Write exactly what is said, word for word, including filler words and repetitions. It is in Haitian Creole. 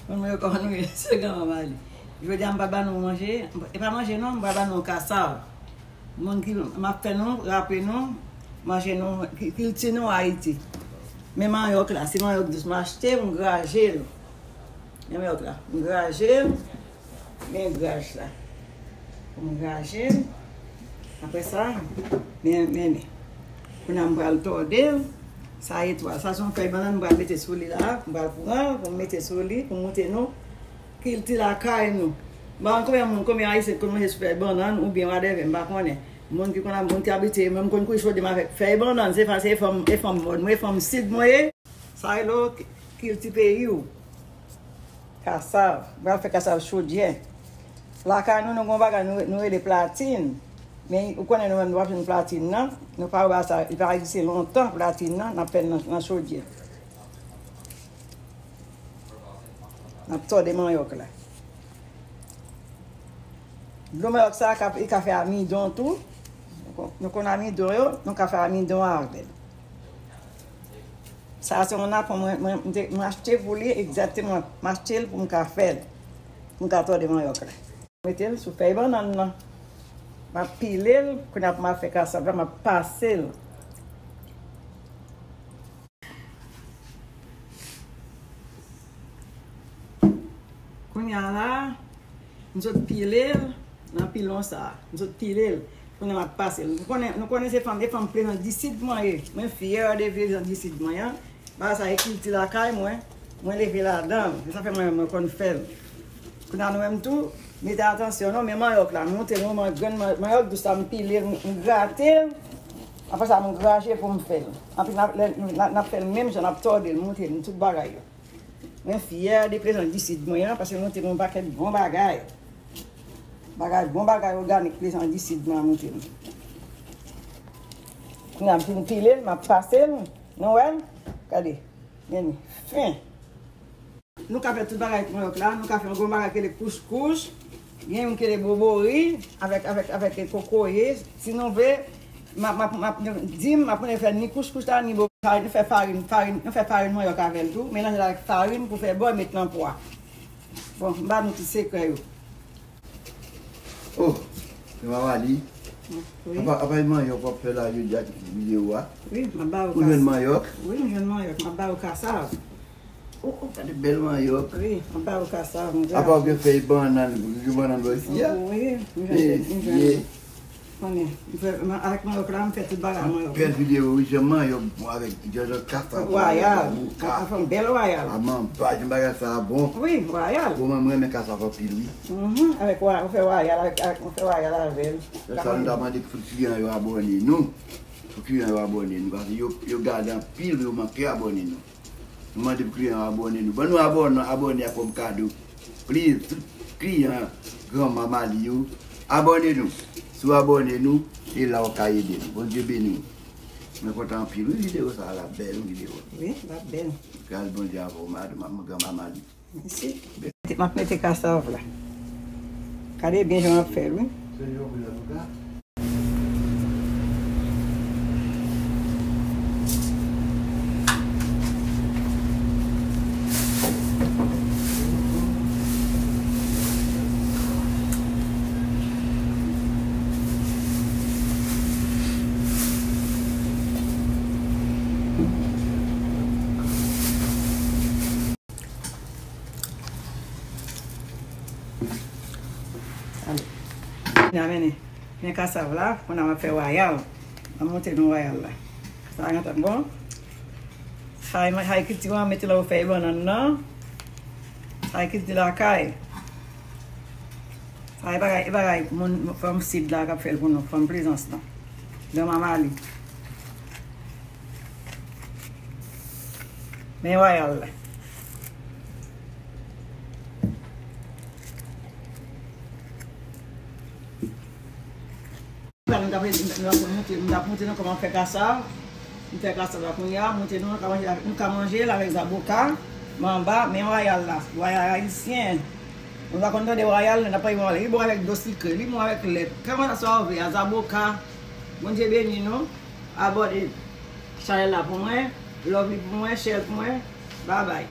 Moun mwen yo kòman nou ye, se granmanman li. Jodi a m pral ba nou manje, e pa manje non, m pral ba nou kasav. Moun ki m ap fè nou, raple nou, manje nou, ki- kilti nou Ayiti. Men manyòk la, se manyòk dous m achte, m graje l. Men manyòk la, m graje l, men graj la. M graje l. Apre sa, men, men, men. Kounye a m pral tòde l. Sa etwal. Sa se yon fèy bannann m pral mete sou li la. M pral pran l pou m mete sou li, pou m montre nou kilti lakay nou. M pa konn konbyen moun, konbyen Ayisyen ki konn manje sou fèy bannann oubyen whatever, m pa konnen. Moun ki konn, moun ki abitye, mwen m konn kouye chode m avèk fèy bannann, se fa-, se fanm, e fanm mòn mwen, e fanm sid mwen ye. Sa rele w ki-, kilti peyi w. Kasav. M pral fè kasav chodyè. Lakay nou, nou gen yon bagay nou, nou rele platin. Men ou konnen nou menm nou pa jwenn platin nan. Nou pa wè sa, li pa egziste lontan platin nan, n ap fè l nan, nan chodyè. N ap tòde manyòk la. Dlo manyòk sa a ka, li ka fè amidon tou. Nou kon-, nou konn amidon yo, nou ka fè amidon avè l. Sa a se yon napon mwen, mwen, mwen te, mwen achte pou li egzakteman. Mwen achte l pou m ka fè l. Pou m ka tòde manyòk la. Mete l sou fèy bannann nan. M ap pile l, kounye a pou m ap fè kasav la, m ap pase l. Kounye a la, m sot pile l nan pilon sa a. M sot pile l. Kounye a m ap pase l. Nou konnen, nou konnen se fanm, e fanm Plezan disid mwen ye. Mwen fyè de Plezan disid mwen an. Bagay sa e kilti lakay mwen. Mwen leve ladan l. Se sa fè mwen, mwen konn fè l. Kounye a nou menm tou, mete atansyon non, men manyòk la. M montre nou man-, grenn man-, manyòk dous la, m pile l, m, m grate l. Apre sa, m graje pou m fè l. Anpi n ap, lè, n ap, n ap fè l menm jan, n ap tòde l, montre nou tout bagay yo. Mwen fyè de Plezan disid mwen an, paske l montre m yon pakèt bon bagay. Bagay, bon bagay òganik Plezan disid mwen an montre m. Kounye a m fin pile l, m ap pase l. Nou wè l? Gade. Men li fen. Nou ka fè tout bagay ak manyòk la. Nou ka fè yon bon bagay ki rele kouskous. Gen youn ki rele bobori avèk, avèk, avèk kokoye. Si nou vle, m ap, m ap, m ap, di m, m ap konnen fè ni kouskous la, ni bobori. Nou fè farin, farin, nou fè farin manyòk avè l tou. Melanje l avèk farin pou fè bò, met nan pwa. Bon, m ba nou tout sekrè yo. Oh, se Mama Li. Wi. Apa, apa e manyòk w ap fè la jodi a ki videyo a? Wi, m ap ba ou kasav. Ou jwenn manyòk? Wi, m jwenn manyòk. M ap ba ou kasav. Oh, oh, gade bèl manyòk. Wi, m ap ba ou kasav, m graje. Apa ou gen fèy bannann, ou gen bannann bò isi a? Wi, m jwenn, m jwenn. Konnen, m fè, m, avèk manyòk la, m fè tout bagay manyòk. Bèl videyo, wi, jan manyòk bon avèk, jan, jan kasav. Wayal. Zaboka. Sa fè yon bèl wayal. A manba, jan bagay sa a bon. Wi, wayal. Bon, mwen, mwen renmen kasav anpil, wi. Mhm, avèk wa-, ou fè wayal, avèk, avèk, ou fè wayal avè l. Se sa nou ta mande pou kliyan yo abòne nou. Pou kliyan yo abòne nou, paske yo, yo gade anpil, yo manke abòne nou. Nou mande pou kliyan yo abòne nou. Ban nou abòne, abòne a kòm kado. Please, tout kliyan Gran Mama Li yo, abòne nou. Si w abòne nou, se la w ka ede nou. Bondye beni w. Mwen kontan anpil, wi, videyo sa a, l ap bèl, wi, videyo. Wi, l ap bèl. Gras Bondye avè w, madanm, Gran Mama Li. Mèsi. M ap mete kasav la. Gade byen jan m ap fè l, wi. Ale. Kounye a mennen. Men kasav la, kounye a m ap fè wayal. M ap montre nou wayal la. Sa a gentan bon. Sa a, sa a kilti w an, mete la ou fèy bannann nan. Sa a kilti lakay. Sa a e bagay, e bagay moun, fanm sid la k ap fè l pou nou, fanm Plezans lan. Gran Mama Li. Men wayal la. M t ap, m t ap montre, m t ap montre nou kòman fè kasav. M fè kasav la kounye a, montre nou, nou ka manje l avèk, nou ka manje l avèk zaboka, manba, men wayal la, wayal ayisyen. Nou pa konn tande wayal, n ap pale wayal. Li bon avèk dlo sikre, li bon avèk lèt. Kèlkeswa sa w vle a, zaboka. Bondye beni nou. Abòne chanèl la pou mwen. Love li pou mwen, share l pou mwen. Babay.